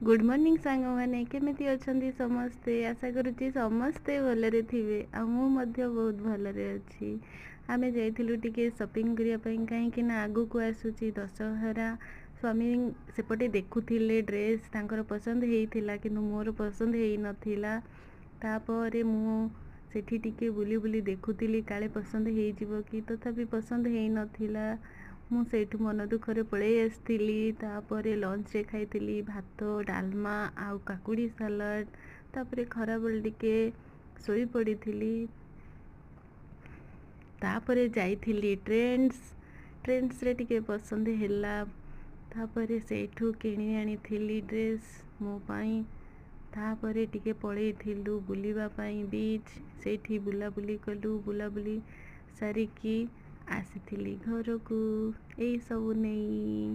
Good morning ସାଙ୍ଗମାନେ, କେମିତି ଅଛନ୍ତି ସମସ୍ତେ? ଆଶା କରୁଛି ସମସ୍ତେ ଭଲରେ ଥିବେ ଆଉ ମୁଁ ମଧ୍ୟ ବହୁତ ଭଲରେ ଅଛି। ଆମେ ଯାଇଥିଲୁ ଟିକେ ସପିଂ କରିବା ପାଇଁ, କାହିଁକି ନା ଆଗକୁ ଆସୁଛି ଦଶହରା। ସ୍ୱାମୀ ସେପଟେ ଦେଖୁଥିଲେ ଡ୍ରେସ୍, ତାଙ୍କର ପସନ୍ଦ ହେଇଥିଲା କିନ୍ତୁ ମୋର ପସନ୍ଦ ହେଇନଥିଲା। ତାପରେ ମୁଁ ସେଠି ଟିକେ ବୁଲି ବୁଲି ଦେଖୁଥିଲି କାଳେ ପସନ୍ଦ ହେଇଯିବ କି, ତଥାପି ପସନ୍ଦ ହେଇନଥିଲା। ମୁଁ ସେଇଠୁ ମନ ଦୁଃଖରେ ପଳେଇ ଆସିଥିଲି। ତାପରେ ଲଞ୍ଚରେ ଖାଇଥିଲି ଭାତ, ଡାଲମା ଆଉ କାକୁଡ଼ି ସାଲାଡ଼। ତାପରେ ଖରାବେଳେ ଟିକେ ଶୋଇପଡ଼ିଥିଲି। ତାପରେ ଯାଇଥିଲି ଟ୍ରେଣ୍ଡସ୍, ଟ୍ରେଣ୍ଡସରେ ଟିକେ ପସନ୍ଦ ହେଲା। ତାପରେ ସେଇଠୁ କିଣି ଆଣିଥିଲି ଡ୍ରେସ୍ ମୋ ପାଇଁ। ତାପରେ ଟିକେ ପଳେଇଥିଲୁ ବୁଲିବା ପାଇଁ ବିଚ୍, ସେଇଠି ବୁଲାବୁଲି କଲୁ। ବୁଲାବୁଲି ସାରିକି ଆସିଥିଲି ଘରକୁ ଏଇସବୁ ନେଇ।